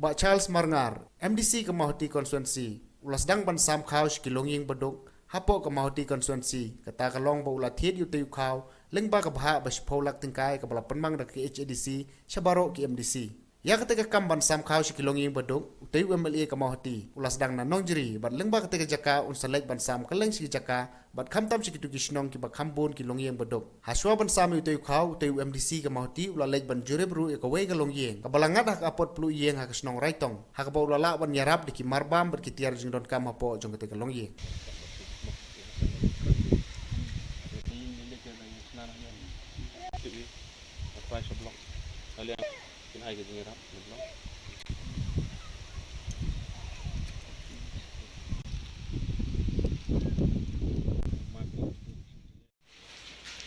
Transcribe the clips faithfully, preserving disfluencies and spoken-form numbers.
Bah Charles Marngar, M D C ka Mawhati Constituency, u la sdang ban sam khaw sha ki longïing baduk hapoh ka Mawhati Constituency, kata ka long ba u la thied ïa utei u khaw lyngba ka bhah ba shiphew lak tyngka kaba la pynmang da ka K H A D C sha baroh ki M D C. Ïa katei ka kam ban sam khaw sha ki longïing baduk, utei u M L A ka Mawhati u la sdang na Nongjri, bad lyngba katei ka jaka un sa leit ban sam kylleng shi ki jaka, bad khamtam sha kitu ki shnong kiba kham bun ki longïing baduk. Hashwa ban sam ïa utei u khaw, utei u M D C ka Mawhati u la leit ban jurip ruh ïa kawei ka longïing kaba la ngat ha ka apot pluh ïing ha ka shnong Raitong, ha kaba u la lah ban ïarap da ki marbam bad ki tiar jingdonkam hapoh jong katei ka longïing.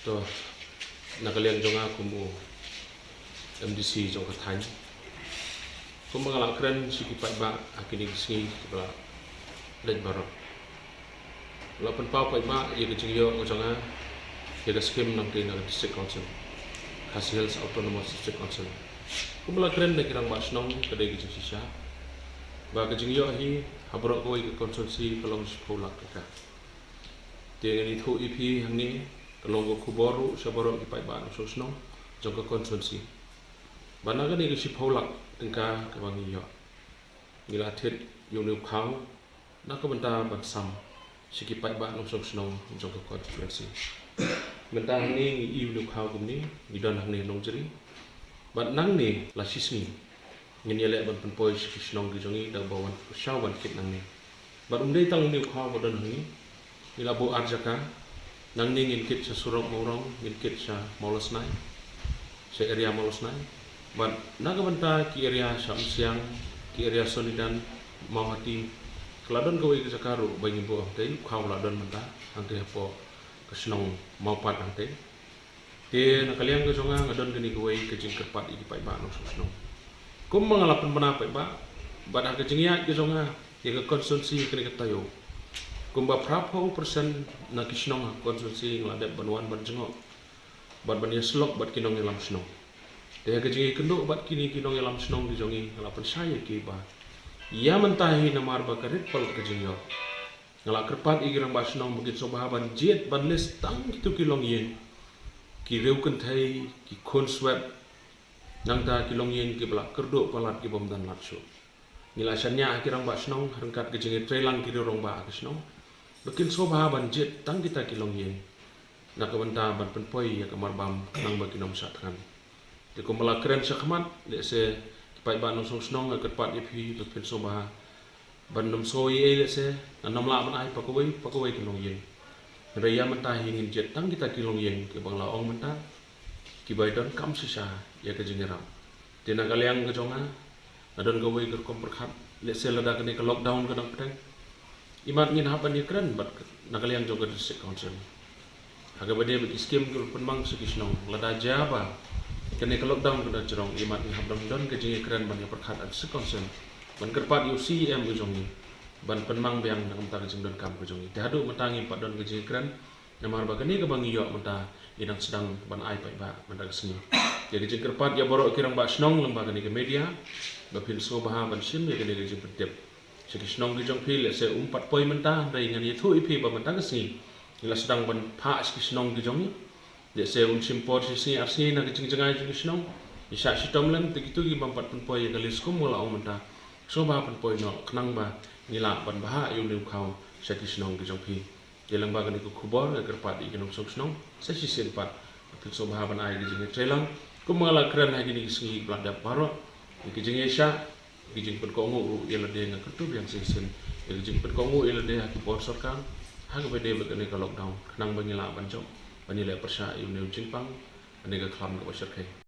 To, na ka liang jong nga kum u M D C jong ka thaiñ, kumba nga la kren sha ki paidbah ha kine ki sngi kiba la leit baroh, la pynpaw paidbah ïa ka jingïoh ka jong nga ïa ka skim nangta na ka District Council, Khasi Hills Autonomous District Council. Kumba la kren da ki rangbah shnong, ka dei ka jingshisha ba ka jingïoh hi ha baroh kawei ka constituency ka long shiphew lak tyngka. Te ngan ïathuh ïa phi hangne, ka long ka khubor ruh sha baroh ki paidbah nongshong shnong jong ka constituency, ba na kane ka shiphew lak tyngka kaba ngi ïoh, ngi la thied ïa une u khaw na ka bynta ban sam sha ki paidbah nongshong shnong jong ka constituency. Mynta hangne ngi i une u khaw kumne, ngi don hangne Nongjri, bad nangne la shisngi ngin ïaleh ban pynpoi sha ki shnong ki jong ngi da ba wan pyrshah ban kit nangne. Bad um dei tang une u khaw ba don hangne, ngi la buh ar jaka. Nangne ngin kit sha surok Mawrong, ngin kit sha Mawlasnai, sha area Mawlasnai. Bad na ka bynta ki area sha Umsiang, ki area Sonidan, Mawhati, ka la don kawei ka jaka ruh ba ngin buh hangtei, u khaw la don mynta hangtei hapoh ka shnong Mawpat hangtei. Te na ka liang ka jong nga, nga don kane kawei ka jingkyrpad ïa ki paidbah nongshong shnong. Kumba nga la pynbna paidbah, bad ha ka jingïaid ka jong nga ïa ka constituency kane ka taïew, kumba phra phew percent na ki shnong ha constituency nga la dep ban wan ban jngoh bad ban ïasyllok bad ki nongïalam shnong. Te ha ka jingïakynduh bad kine ki nongïalam shnong ki jong ngi, nga la pynshai ïa ki ba ïa mynta hi namar ba ka rit palat ka jingïoh, nga la kyrpad ïa ki rangbah shnong ba kin sngewbha ban jied ban list tang kito ki longïing, ki riew kynthei, ki khun swet, nangta ki longïing kiba la kyrduh palat, ki bym don lad shuh. Ngi la shaniah ha ki rangbah shnong ryngkat ka jingïatreilang ki riew rangbah ha ka shnong ba kin sngewbha ban jied tang kita ki longïing na ka bynta ban pynpoi ïa ka marbam khnang ba kin ym shah thngan. Te kumba la kren shakhmat, lehse ki paidbah nongshong shnong, nga kyrpad ïa phi ba phin sngewbha ban nym sngew ei ei, lehse ngan nym lah ban ai pa kawei pa kawei ka longïing. Hynrei ïa mynta hi ngin jied tang kita ki longïing kiba nga la ong mynta, kiba donkam shisha ïa ka jingïarap. Te na ka liang ka jong nga, nga don kawei ka rukom pyrkhat, lehse lada kane ka lockdown ka dang bteng, imat ngin hap ban ïakren bad na ka liang jong ka District Council ha kaba dei bad ki skim kiba pynbang sha ki shnong. Lada jia ba kane ka lockdown ka dang jrong, imat ngin hap ban don ka jingïakren ban ïapyrkhat ha District Council ban kyrpad ïa u C E M ka jong ngi ban pynbang biang na ka bynta ka jingdonkam ka jong ngi. Te haduh mynta ngim pat don ka jingïakren, namar ba kane kaba ngi ïoh mynta ngi dang sdang ban ai paidbah mynta ka sngi. Ïa ka jingkyrpad ïa baroh ki rangbah shnong lyngba kane ka media, ba phin sngewbha ban shim ïa kane ka jingpyntip sha ki shnong ki jong phi. Lehse um pat poi mynta, hynrei ngan ïathuh ïa phi ba mynta ka sngi ngi la sdang ban phah sha ki shnong ki jong ngi. Lehse un shim por shi sngi ar sngi na ka jingjngai jong ki shnong, ngi shah shitom lem. Te kito ki bym pat pynpoi ïa ka list, kum nga la ong mynta, sngewbha pynpoi noh khnang ba ngi lah ban bhah ïa une u khaw sha ki shnong ki jong phi. Te lyngba kane ka khubor nga kyrpad ïa ki nongshong shnong sa shisien pat, phin sngewbha ban ai ka jingïatreilang kumba nga la kren ha kine ki sngi ba la dep baroh. Ïa ka jingïaishah, ïa ka jingpynkohnguh ruh ïa lade, nga kyntu biang sa shisien, ïa ka jingpynkohnguh ïa lade ha ki bor sorkar ha kaba dei bad kane ka lockdown, khnang ba ngi lah ban jop ban ïaleh pyrshah ïa une u jingpang, kane ka khlam kaba shyrkhei.